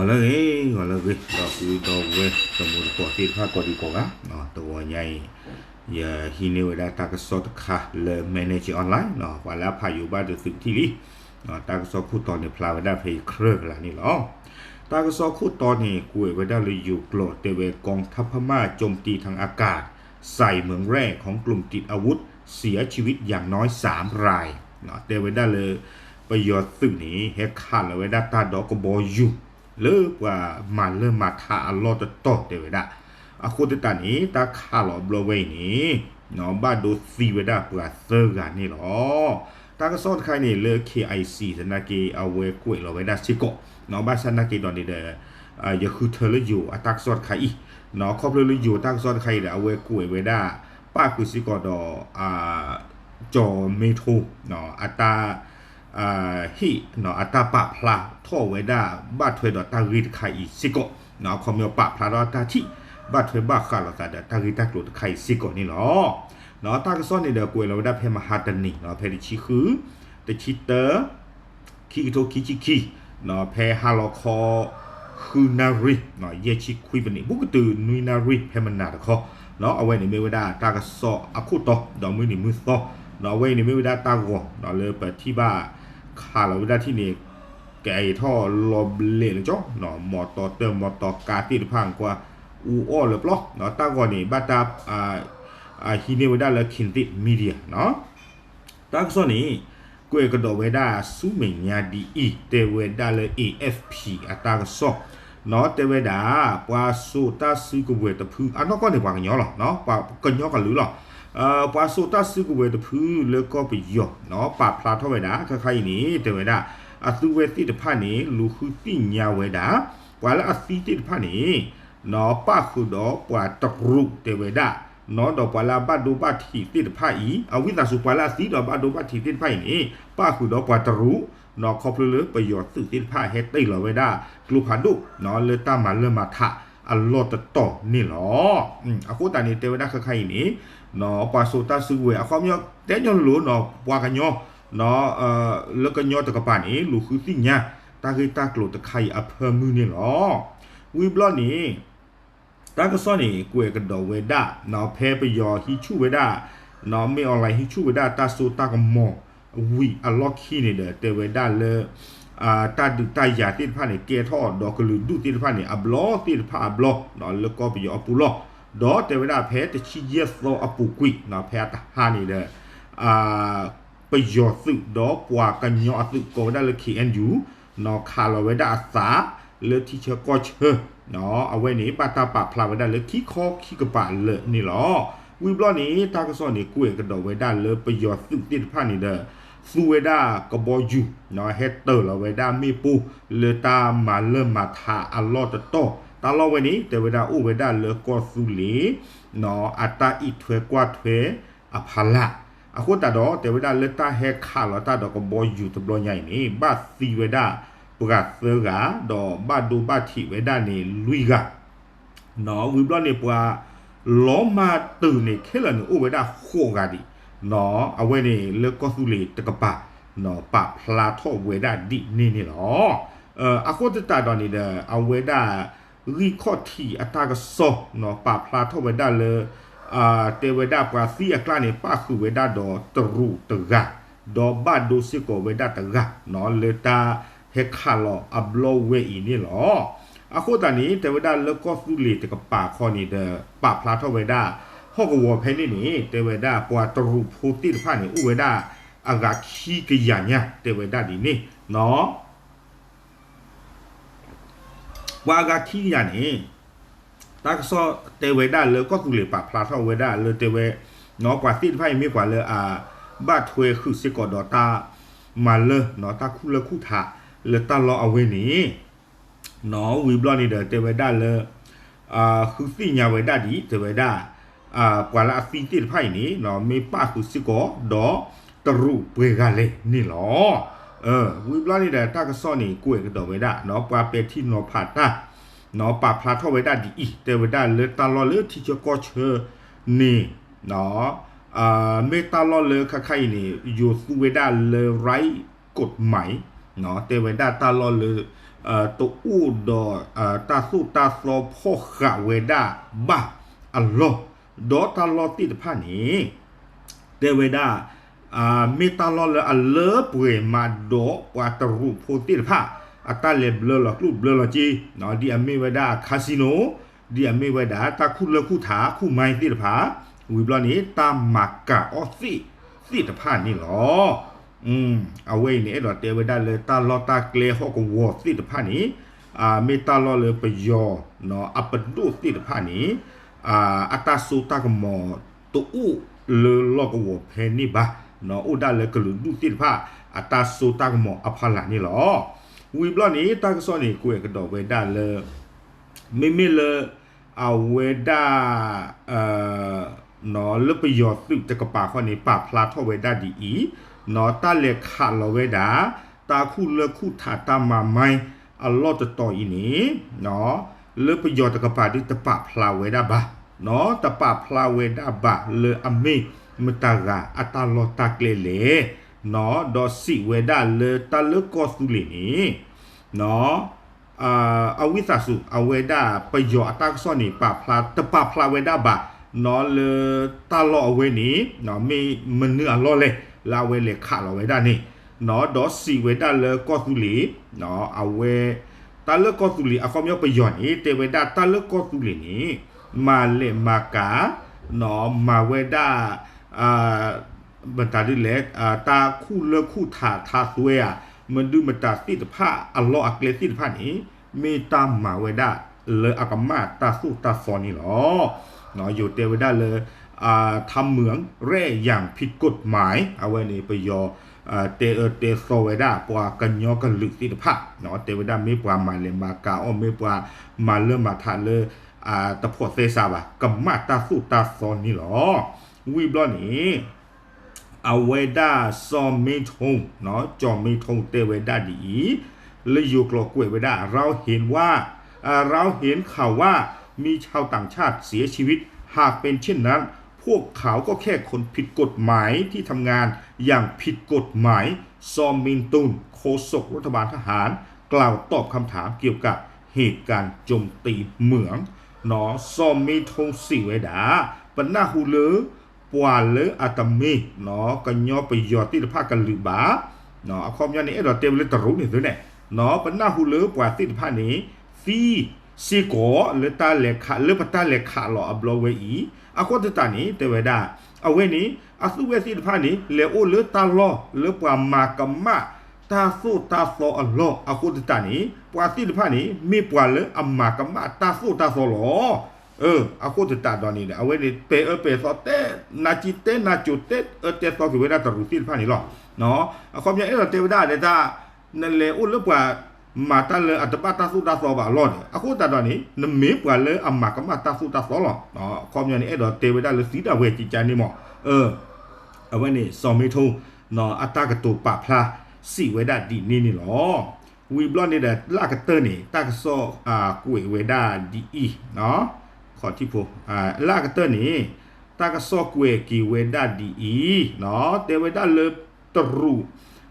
ဂီၤလၢအဂ့ၤ, ဂီၤလၢအဂ့ၤ ဒီပုၢ်ဒီဝဲၢ်တံၤသကိးသ့ၣ်တဖၣ်ကိးဒံကိးဂၤ, တဂီၤညါအံၤ ယဟံးန့ၢ်ဝဲဒၣ်တၢ်ကစီၣ်တခါလၢ Manager Online ပှၤလၢအဖးယိၤဘၣ်ဒိးသုးထံၣ်လံ, တၢ်ကစီၣ်ခိၣ်တီန့ၣ်ဖျါဝဲဒၣ်ဖဲယချၢၣ်ကလးန့ၣ်လီၤ. တၢ်ကစီၣ်ခိၣ်တီန့ၣ် ကွဲးဝဲဒၣ်လၢယိၤကျိာ်တဲဝဲ กองทัพพม่าโจมตีทางอากาศ ใส่เหมืองแร่ของกลุ่มติดอาวุธ เสียชีวิตอย่างน้อยสามราย တဲဝဲဒၣ်လၢ ပယီၤသုးန့ၣ် ဟဲခးလီၤဝဲဒၣ်တၢ်ဒီးကဘီယူၤ လၢပှၤမၤလၢမၤထးအလီၢ်တတီၤတဲဝဲဒၣ်, အဃိသတးန့ၣ် တၢ်ခးလီၤဘျီဝဲအံၤန့ၣ် ဘၣ်ဒိသံဝဲဒၣ်ပှၤသၢဂၤန့ၣ်လီၤ. တၢ်ကစီၣ်တခါအံၤန့ၣ် လၢ KIC သနာ်က့ အဝဲကွဲးလီၤဝဲဒၣ်စ့ၢ်ကီး, ဘၣ်ဆၣ်သနာ်က့ဒီးန့ၣ်ဒီး ယဃုထၢလၢယိၤအတၢ်ကစီၣ်တခါအံၤ, ခီဖျိလၢယိၤတၢ်ကစီၣ်တခါအံၤဒီး အဝဲကွဲးဝဲဒၣ် ပၣ်ဃုာ်စ့ၢ်ကီးဒီး ကၠီၤမ့ထိ အတၢ် ဟ့ၣ် အတၢ်ပာ်ဖျါထီၣ်ဝဲဒၣ် ဘၣ်ထွဲဒီးတၢ်ဂ့ၢ်တခါအံၤစ့ၢ်ကီး, အခီပညီပာ်ဖျါထီၣ်တၢ်ထံၣ် ဘၣ်ထွဲဘၣ်ဃးလိာ်သးဒီးတၢ်ဂ့ၢ်တၢ်ကျိၤတခါအံၤစ့ၢ်ကီးန့ၣ်လီၤ. တၢ်ကစီၣ်န့ၣ်ဒီးကွဲးလီၤဝဲဒၣ်ဖဲမဟါတနံၤ ဖဲတဆံဃု တဆံတၢ ခံကထိခံဆံခံ ဖဲဟါလီၤခီ ဃုနၣ်ရံၣ် ယဲၢ်ဆံခွံမံးနံး ဘူးကတုၤနွံနၣ်ရံၣ်ဖဲမနၤတခီ, အဝဲန့ၣ်မ့ၢ်ဝဲဒၣ်တၢ်ကစီၣ်အခိၣ်တီ ဒီးမုၢ်နံၤမုၢ်သီ, အဝဲအံၤန့ၣ်မ့ၢ်ဝဲဒၣ်တၢ်ဂီၤ လၢပထံၣ်ဘၣ်ခးလီၤဝဲဒၣ်ထံၣ်န့ၣ် ကအဲၣ်ထီၣ်လီၤဘျဲးလၢကၠီ, မီတီတၢၢ်မီတီကါသ့ၣ်တဖၣ်ကွၢ် အူအီၣ်လၢပျီ, တၢ်ဂီၤန့ၣ် ဘၣ်တၢ် ဟံးန့ၢ်ဝဲဒၣ်လၢ Kindit Media တၢ်ကစီၣ်န့ၣ် ကွဲးကဒီးဝဲဒၣ်ဆူမဲာ်ညါဒ်အံၤ တဲဝဲဒၣ်လၢ A F P အတၢ်ကစီၣ်, တဲဝဲဒၣ် ပှၤစိာ်တၢ်စုကဝဲၤတဖု အနီၢ်ကီၢ်န့ၣ် ပှၤကညီလီၤ, ပှၤကညီကလုာ်လီၤ. ပှၤစိာ်တၢ်စုကဝဲၤတဖုလၢကီၢ်ပယီၤ ပာ်ဖျါထီၣ်ဝဲဒၣ် ခဲခါအံၤန့ၣ် တဲဝဲဒၣ် အသုဝဲသ့ၣ်တဖၣ်န့ၣ် လူၤဃုသ့ၣ်ညါဝဲဒၣ် ပှၤလၢအသံသ့ၣ်တဖၣ်န့ၣ် ပၣ်ဃုာ်ဒီးပှၤတရူးတဲဝဲဒၣ်, ဒီးပှၤလၢအဘၣ်ဒိဘၣ်ထံးသ့ၣ်တဖၣ်အံၤ အဝံသးစူၤပှၤလၢအသံဒီးဘၣ်ဒိဘၣ်ထံးသ့ၣ်တဖၣ်အံၤန့ၣ် ပၣ်ဃုာ်ဒီးပှၤတရူး, ခီဖျိလၢပယီၤသုးသ့ၣ်တဖၣ်ဟဲတ့ၢ်လီၤဝဲဒၣ်ကျိဖးဒိၣ် လၢတၢ်မၤလၢမၤထးအလီၢ်တတီၤန့ၣ်လီၤ. အဃိသတးန့ၣ် တဲဝဲဒၣ်ခဲခါအံၤန့ၣ် ပှၤစိာ်တၢ်စုကဝဲၤ အခီပညီ တဲညီလိၤလိၤနီၤ ပှၤကညီ လၢကညီတကပၤန့ၣ် လူၤဃုသ့ၣ်ညါ တၢ်ဂ့ၢ်တၢ်ကျိၤတခါအံၤအဖၢမုၢ်န့ၣ်လီၤ. ဝံၤဘျီန့ၣ် တၢ်ကစီၣ်န့ၣ် ကွဲးကဒီးဝဲဒၣ် ဖဲပယီၤဟံးဆူၣ်ဝဲဒၣ် မ့ၢ် online ဟံးဆူၣ်ဝဲဒၣ်တၢ်စိတၢ်ကမီၤဝံၤအလီၢ်ခံန့ၣ်ဒီး တဲဝဲဒၣ်လၢ တၢ်ဒုးတၢ်ယၤသ့ၣ်တဖၣ်န့ၣ် ကဲထီၣ်ဒီးကလုာ်ဒူၣ်သ့ၣ်တဖၣ်န့ၣ် အဘျီသ့ၣ်တဖၣ်အဘျီ လၢကီၢ်ပယီၤအပူၤလီၤ. ဒီးတဲဝဲဒၣ်ဖဲတဆံယဲၢ်သီအပူၤကွံာ် ဖဲအတဟါန့ၣ်ဒီး ပယီၤသုးဒီးပှၤကညီအသုးကိးဝဲဒၣ်လၢ K N U ခးလီၤဝဲဒၣ်အသး လၢထံဆၢကီၢ်ဆၢ အဝဲန့ၣ် ဘၣ်တၢ်ပာ်ဖျါဝဲဒၣ်လၢခံခီခံကပၤလၢာ်န့ၣ်လီၤ. ဝံၤဘျီန့ၣ် တၢ်ကစီၣ်န့ၣ် ကွဲးကဒီးဝဲဒၣ်လၢပယီၤသုးသ့ၣ်တဖၣ်န့ၣ်ဒီး သူဝဲဒၣ်ကဘီယူၤ ဟဲတ့ၢ်လီၤဝဲဒၣ်မ့ၣ်ပိၢ်လၢတၢ်မၤလၢမၤထးအလီၢ်တတီၤ, တၢ်လီၢ်ဝဲန့ၣ် တဲဝဲဒၣ်အိၣ်ဝဲဒၣ်လၢကီၢ်သူလ့ၤ အတၢ်အံးထွဲကွၢ်ထွဲအဖီလာ်, အဃိသတးဒီး တဲဝဲဒၣ်လၢတၢ်ဟဲခးလီၤတၢ်ဒီးကဘီယူၤတဘျီညါအံၤန့ၣ် ဘၣ်သံဝဲဒၣ်ပှၤသၢဂၤ ဒီးဘၣ်ဒိဘၣ်ထံးဝဲဒၣ်န့ၣ်လွံၢ်ဂၤ ဝံၤဘျီန့ၣ် ပှၤလီၤမၢ်တုၤန့ၣ် ခဲလၢာ်န့ၣ်အိၣ်ဝဲဒၣ်ဃိးဂၤဒံး, အဝဲန့ၣ်လၢကီၢ်သူလ့ၤတကပၤ ပာ်ဖျါထီၣ်ဝဲဒၣ်ဒ်န့ၣ်န့ၣ်လီၤ. အဃိသတးဒီးန့ၣ်ဒီး အဝဲဒၣ် ဂံၢ်ခီၣ်ထံးအတၢ်ကစီၣ် ပာ်ဖျါထီၣ်ဝဲဒၣ်လၢ တဲဝဲဒၣ်ပှၤသံအကျါန့ၣ် ပၣ်ဃုာ်ဝဲဒၣ်ဒီးတရူးတဂၤ ဒီးဘၣ်ဒိစ့ၢ်ကီးဝဲဒၣ်တဂၤ လၢတၢ်ဟဲခးလီၤအဘျီဝဲအံၤန့ၣ်လီၤ. အဃိသတးန့ၣ် တဲဝဲဒၣ်လၢကီၢ်သူလ့ၤတကပၤခီန့ၣ်ဒီး ပာ်ဖျါထီၣ်ဝဲဒၣ် ဟီၣ်ကဝီၤဖဲန့ၣ်န့ၣ် တဲဝဲဒၣ်ပှၤတရူးဖိသ့ၣ်တဖၣ်န့ၣ် အိၣ်ဝဲဒၣ်အဂၤခံကယၤညါ တဲဝဲဒၣ်ဒ်န့ၣ် ပှၤအဂၤခံကယၤန့ၣ် တၢ်ကစီၣ်တဲဝဲဒၣ်လၢကီၢ်သူလ့ၤပာ်ဖျါထီၣ်ဝဲဒၣ်လၢတဲဝဲ ပှၤသ့ၣ်တဖၣ်အံၤမ့ၢ်ပှၤလၢအ ဘၣ်ထွဲဃုာ်စ့ၢ်ကီးဒီးတၢ်မၤလၢ တၢ်ခူၣ်လၢၢ်ခူၣ်ထးလၢတၢ်လီၢ်အဝဲန့ၣ် ဝံၤဘျီန့ၣ်ဒီးတဲဝဲဒၣ်လၢ ဃုသ့ၣ်ညါဝဲဒၣ်ဒ်တဲဝဲဒၣ် ပှၤလၢအသံသ့ၣ်တဖၣ်အံၤန့ၣ် မ့ၢ်ပၣ်ဃုာ်စ့ၢ်ကီးဒီးတရူးပှဲၤဂၤလဲၣ်န့ၣ်လီၤ. ဝံၤဘျီန့ၣ်ဒီးတၢ်ကစီၣ်န့ၣ် ကွဲးကဒီးဝဲဒၣ် ပှၤပဲာ်ထံနီၤဖးတၢ် ပာ်ဖျါထီၣ်ဝဲဒၣ်ဒ်အံၤ တဲဝဲဒၣ်လၢတၢ်လီၢ်လၢထံဆၢကီၢ်ဆၢန့ၣ် မ့ၢ်တၢ်လီၢ်လၢခဲခါအံၤန့ၣ် ယိၤသူဝဲဒၣ်လၢ right ကွတ်မိုင် တဲဝဲဒၣ်တၢ်လီၢ်လၢ တအိၣ်ဒီးတၢ်သိၣ်တၢ်သီဖီၣ်ဃာ်ဝဲဒၣ်ဘၣ်အလီၢ်, ဒီးတၢ်လီၢ်သ့ၣ်တဖၣ်န့ၣ် တဲဝဲဒၣ် မ့ၢ်တၢ်လီၢ်လၢအလၢပှဲၤမးဒီးပှၤတရူးဖိသ့ၣ်တဖၣ် အတၢ်လဲၤဘျၢလီၤကျိၣ်ဘျၢလီၤစ့, ဒ်အမ့ၢ်ဝဲဒၣ် casino, ဒ်အမ့ၢ်ဝဲဒၣ်တၢ်ခူၣ်လၢၢ်ခူၣ်ထး ခူၣ်မါသ့ၣ်တဖၣ်, ဝံၤဘျီန့ၣ် တၢ်မၤကၤအီၣ်သ့ၣ်သ့ၣ်တဖၣ်န့ၣ်လီၤ. အဝဲအံၤန့ၣ် အဲၣ်ဒိးတဲဝဲဒၣ်လၢတၢ်လီၢ်တၢ်ကျဲဟီၣ်ကဝီၤသ့ၣ်တဖၣ်န့ၣ် မ့ၢ်တၢ်လီၢ်လၢပယီၤအပဒိၣ်သ့ၣ်တဖၣ်န့ၣ် အတၢ်စိတၢ်ကမီၤတအိၣ်လၢလီၢ်ကဝီၤဖဲန့ၣ်ဘၣ်, အိၣ်ဒၣ်လၢကလုာ်ဒူၣ်သ့ၣ်တဖၣ် အတၢ်စိတၢ်ကမီၤအဖီလာ်န့ၣ်လီၤ. ဝံၤဘျီန့ၣ် တၢ်ကစီၣ်န့ၣ် ကွဲးကဒီးဝဲဒၣ်လၢ မ့မ့ၢ်လၢ အဝဲဒၣ် လၢပယီၤသုးတကပၤဃီန့ၣ် ပာ်ဖျါထီၣ်ဝဲဒၣ်ဒ်အံၤ, တၢ်လဲၤခးလီၤဝဲဒၣ် တၢ်ခူၣ်လၢၢ်ခူၣ်ထးတၢ်မၤမါအလီၢ်တတီၤအံၤန့ၣ် လၢပယီၤတကပၤဒုးတပာ်ဖျါဝဲဒၣ်ဘၣ်, တပာ်ဖျါဝဲဒၣ်ဘၣ်လၢအမ့ၢ်မတၤဂၤအတၢ်လီၢ်တၢ်ကျဲလဲၣ်, ဒီးစံးဝဲဒၣ်လၢတၢ်လၢကီၢ်သူလ့ၤန့ၣ် အဝံသးစူၤ အဝဲဒၣ်ပယီၤအတၢ်ကစီၣ်န့ၣ် ပာ်ဖျါ တပာ်ဖျါဝဲဒၣ်ဘၣ် လၢတၢ်လီၢ်အဝဲန့ၣ် မ့ၢ်မနုၤအလီၢ်လဲၣ် လၢအဝဲလဲၤခးလီၤဝဲဒၣ်န့ၣ်, ဒီးစံးဝဲဒၣ်လၢကီၢ်သူလ့ၤ အဝဲ တၢ်လၢကီၢ်သူလ့ၤ အခီပညီပယီၤန့ၣ် တဲဝဲဒၣ်တၢ်လၢကီၢ်သူလ့ၤန့ၣ် မၤလဲၤမၤကၤ မၤဝဲဒၣ် မတၤဒ်လဲၣ် တၢ်ခူၣ်လၢၢ်ခူၣ်ထးထးသွဲဧါ မဒုမတၤသ့ၣ်တဖၣ် အလီၢ်အကျဲသ့ၣ်တဖၣ်န့ၣ် မ့ၢ်တၢ်မၤဝဲဒၣ်လၢအကမၣ်တၢ်သိၣ်တၢ်သီန့ၣ်လီၤ. ယိၤတဲဝဲဒၣ်လၢ ทำเหมืองแร่อย่างผิดกฎหมาย အဝဲန့ၣ် ပယီၤ တဲအၢတဲသီဝဲဒၣ်ပှၤကညီကလုာ်သ့ၣ်တဖၣ် တဲဝဲဒၣ်မ့ၢ်ပှၤမၤလဲၤမၤကၤအီၣ် မ့ၢ်ပှၤမၤလၢမၤထးလၢ တဖိးသဲစးဘၣ် ကမၣ်တၢ်သိၣ်တၢ်သီန့ၣ်လီၤ. ဝံၤဘျီန့ၣ် အဝဲဒၣ်စီၤမ့ထိ ကၠီၤမ့ထိ တဲဝဲဒၣ်ဒ်အံၤ လၢယိၤကျိာ်ကွဲးဝဲဒၣ် เราเห็นว่า เราเห็นข่าวว่ามีชาวต่างชาติเสียชีวิต หากเป็นเช่นนั้น พวกเขาก็แค่คนผิดกฎหมายที่ทำงานอย่างผิดกฎหมาย ซอมินตุน โฆษกรัฐบาลทหาร กล่าวตอบคำถามเกี่ยวกับเหตุการณ์โจมตีเหมือง စီၤမ့ထိ စံးဝဲဒၣ် ပနၢ်ဟူလၢ ပှၤလၢအတမ့ၢ် ကညီပယီၤသ့ၣ်တဖၣ်ကလုာ်ဘၣ်, အခီပညီန့ၣ် အဲၣ်ဒိးတဲဝဲလၢတရူးန့ၣ်သုန့ၣ်, ပနၢ်ဟူလၢပှၤသ့ၣ်တဖၣ်န့ၣ် သံစ့ၢ်ကီးလၢတၢ်လဲၤခး လၢပတၢ်လဲၤခးလီၤအဘျီဝဲအံၤ, အဃိသတးန့ၣ် တဲဝဲဒၣ် အဝဲန့ၣ် အသုဝဲသ့ၣ်တဖၣ်န့ၣ် လဲၤအိၣ်လၢတၢ်လီၢ်လၢပှၤမၤကမၣ်တၢ်သိၣ်တၢ်သီအလီၢ် အဃိသတးန့ၣ် ပှၤသ့ၣ်တဖၣ်န့ၣ် မ့ၢ်ပှၤလၢအမၤကမၣ်တၢ်သိၣ်တၢ်သီလီၤ. အဃိသတးဒီးန့ၣ် အဝဲန့ၣ် ပဲာ်အၢပဲာ်သီတဲ နါကံတဲနါကိၤ တဲအၢတဲသီက့ၤဝဲဒၣ်တရူးသ့ၣ်တဖၣ်န့ၣ်လီၤ. အခီပညီအဲၣ်ဒိးတဲဝဲဒၣ်ဒ်တၢ် နလဲၤအိၣ်လၢပှၤမၤတၢ်လၢအတဘၣ်တၢ်သိၣ်တၢ်သီဘၣ်အလီၢ်န့ၣ် အဃိသတးဒီးန့ၣ် နမ့ၢ်ပှၤလၢအမၤကမၣ်တၢ်သိၣ်တၢ်သီလီၤ. အခီပညီန့ၣ် အဲၣ်ဒိးတဲဝဲဒၣ်လၢသံဒၣ်ဝဲကကါန့ၣ်မး အဝဲန့ၣ် စီၤမ့ထိ အတၢ်ကတိၤပာ်ဖျါစံးဝဲဒၣ်ဒ်န့ၣ်န့ၣ်လီၤ. ဝံၤဘျီန့ၣ်ဒီး လၢအကတၢၢ်န့ၣ် တၢ်ကစီၣ်ကွဲးဝဲဒၣ်ဒ်အံၤ, ခီၣ်ထံးဖိ လၢအကတၢၢ်န့ၣ် တၢ်ကစီၣ်ကွဲးက့ၤဝဲဒၣ်ဒ်အံၤ, တဲဝဲဒၣ်လၢတရူး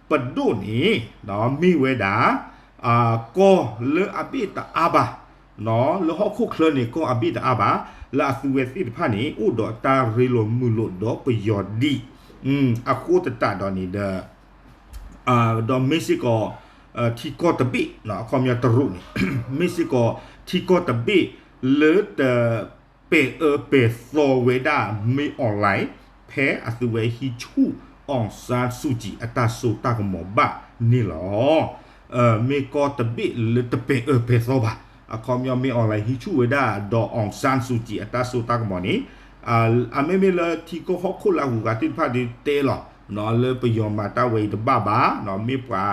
ပဒိၣ်န့ၣ် မ့ၢ်ဝဲဒၣ် ကီၢ်လၢအဘ့ၣ်တအါဘၣ် လၢဟီၣ်ခိၣ်ချၢန့ၣ် ကီၢ်အဘ့ၣ်တအါဘၣ် လၢအသုဝဲသ့ၣ်တဖၣ်န့ၣ် အိၣ်ဒီးတၢ်ရ့လိာ်မုာ်လိာ်ဒီးပယီၤဒံး အဃိသတးဒီးန့ၣ်ဒီး ဒီးမ့ၢ်စ့ၢ်ကီး ထံကီၢ်တဘ့ၣ် အခီပညီတရူးန့ၣ် မ့ၢ်စ့ၢ်ကီးထံကီၢ်တဘ့ၣ်လၢတပဲာ်အၢပဲာ်သီဝဲဒၣ် မင်းအောင်လှိုင် ဖဲအသုဝဲဟံးဆူၣ် အောင်ဆန်းစုကြည် အတၢ်စိတၢ်ကမီၤဘၣ်န့ၣ်လီၤ. မ့ၢ်ကီၢ်တဘ့ၣ်လၢတပဲာ်အၢပဲာ်သီဘၣ် အခီပညီ မင်းအောင်လှိုင် ဟံးဆူၣ်ဝဲဒၣ်ဒီး အောင်ဆန်းစုကြည် အတၢ်စိတၢ်ကမီၤန့ၣ် အမ့မ့ၢ်လၢထံကီၢ်ဟီၣ်ခိၣ်လၢအဂုၤအဂၤသ့ၣ်တဖၣ်ဒုးတဲလီၤ လၢပယီၤမၤတၢ်ဝဲအံၤတဘၣ်ဘၣ် မ့ၢ်ပှၤ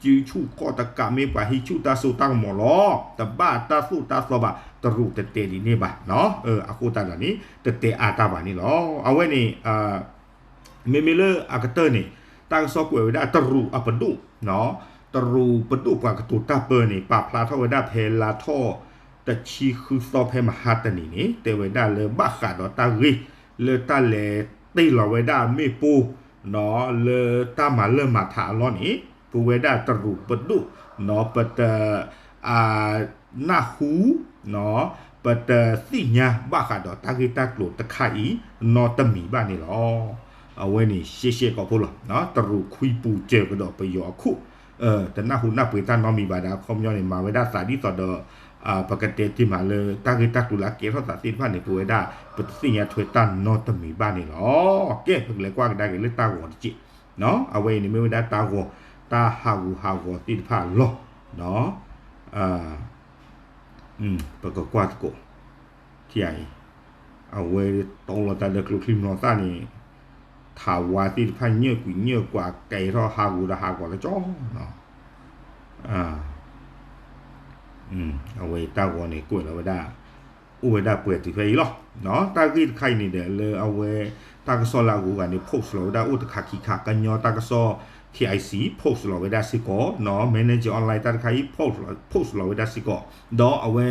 စုဆူၣ်ကီၢ်တကး မ့ၢ်ပှၤဟံးဆူၣ်တၢ်စိတၢ်ကမီၤလီၤ တဘၣ်တၢ်သိၣ်တၢ်သီဘၣ် တရူးတတဲဒ်န့ၣ်ဘၣ် အဃိသတးဒီးန့ၣ် တတဲအါတၢ်ဘၣ်န့ၣ်လီၤ. အဝဲန့ၣ် မ့မ့ၢ်လၢအကတၢၢ်န့ၣ် တၢ်ကစီၣ်ကွဲးဝဲဒၣ်တရူးအပဒိၣ် တရူးပဒိၣ်ပှၤကတိၤတၢ်ပၢန့ၣ် ပာ်ဖျါထီၣ်ဝဲဒၣ်ဖဲလါထီၣ်တဆံဃုသီဖဲမဟါတနံၤန့ၣ် တဲဝဲဒၣ်လၢဘၣ်ဃးဒီးတၢ်ဂ့ၢ်လၢတၢ်လဲၤတ့ၢ်လီၤဝဲဒၣ်မ့ၣ်ပိၢ် လၢတၢ်မၤလၢမၤထးအလီၢ်န့ၣ် ပဝဲဒၣ်တရူးပဒိၣ် ပတ နၢ်ဟူ ပတသ့ၣ်ညါဘၣ်ဃးဒီးတၢ်ဂ့ၢ်တၢ်ကျိၤတခါအံၤ နီတမံၤဘၣ်န့ၣ်လီၤ. အဝဲန့ၣ် ရှဲရှဲကိာ်ဖိလီၤ. တရူးခွံပူၤစၢၤကဒီးပယီၤအခိၣ်, တနၢ်ဟူနၢ်ပှ့ၤတၢ်နီတမံၤဘၣ်ဒီး အခီပညီန့ၣ် မၤဝဲဒၣ်သးဒ်သိးဒီး ပကတဲတ့ၢ်မးလၢတၢ်ဂ့ၢ်တၢ်ကျိၤလၢအကဲထီၣ်သးသ့ၣ်တဖၣ်န့ၣ် ပဝဲဒၣ် ပတသ့ၣ်ညါထွဲတၢ်နီတမံၤဘၣ်န့ၣ်လီၤ. ကဲ ပကလဲၤကွၢ်ကဒါက့ၤလၢတၢ်ဂီၤတစဲး, အဝဲအံၤန့ၣ်မ့ၢ်ဝဲဒၣ်တၢ်ဂီၤ, တၢ်ဟးဂူာ်ဟးဂီၤသ့ၣ်တဖၣ်အလီၢ် ပကကွၢ်သကိး, ထံၣ်အံၤ, အဝဲတီလီၤတၢ်လၢကျိချံမျိာ်သၣ်န့ၣ်, ထးဝါသ့ၣ်တဖၣ်ညၢၣ်ကွံာ်ညၢၣ်ကွၢ်ကဲထီၣ်ဟးဂူာ်ဒီးဟးဂီၤလၢကၠီ, အဝဲတၢ်ဂီၤန့ၣ်ကွဲးလီၤဝဲဒၣ်, အိၣ်ဝဲဒၣ်ပှဲၤတုၤဖဲအံၤလီၤ. တၢ်ဂ့ၢ်တခါအံၤန့ၣ်ဒီး လၢအဝဲ တၢ်ကစီၣ်လၢအဂုၤအဂၤန့ၣ် post လီၤဝဲဒၣ်အိၣ်တခါခံခါ, ကညီတၢ်ကစီၣ် K I C post လီၤဝဲဒၣ်စ့ၢ်ကီး, Manager Online တၢ်တခါအံၤ post လီၤဝဲဒၣ်စ့ၢ်ကီး, ဒီးအဝဲ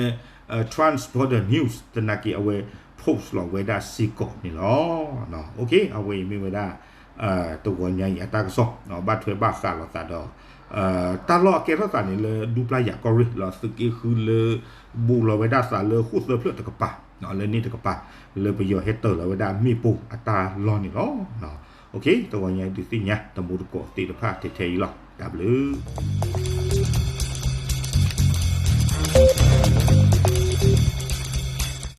Transborder News သနာ်က့အဝဲ post လီၤဝဲဒၣ်စ့ၢ်ကီးန့ၣ်လီၤ. အဝဲအံၤမ့ၢ်ဝဲဒၣ် တဂီၤညါအံၤအတၢ်ကစီၣ် ဘၣ်ထွဲဘၣ်ဃးလိာ်သးဒီး တၢ်လီၢ်အကဲထီၣ်သးန့ၣ်လၢဒူပျၢ်ယၤကီၢ်ရ့ၣ်လီၤ သုးက့ဃုလၢ ဘူးလီၤဝဲဒၣ်သးလၢဃိၣ်သၢဖျၢၣ်တကပၤ လၢန့ၣ်တကပၤ လၢပယီၤဟဲတၢၤလီၤဝဲဒၣ်မ့ၣ်ပိၢ်အတၢ်လီၢ်န့ၣ်လီၤ. တဂီၤညါအံၤဒုးသ့ၣ်ညါတမူတကိးသ့ၣ်တဖၣ်ထဲထဲအံၤလီၤ. တၢ်ဘျုး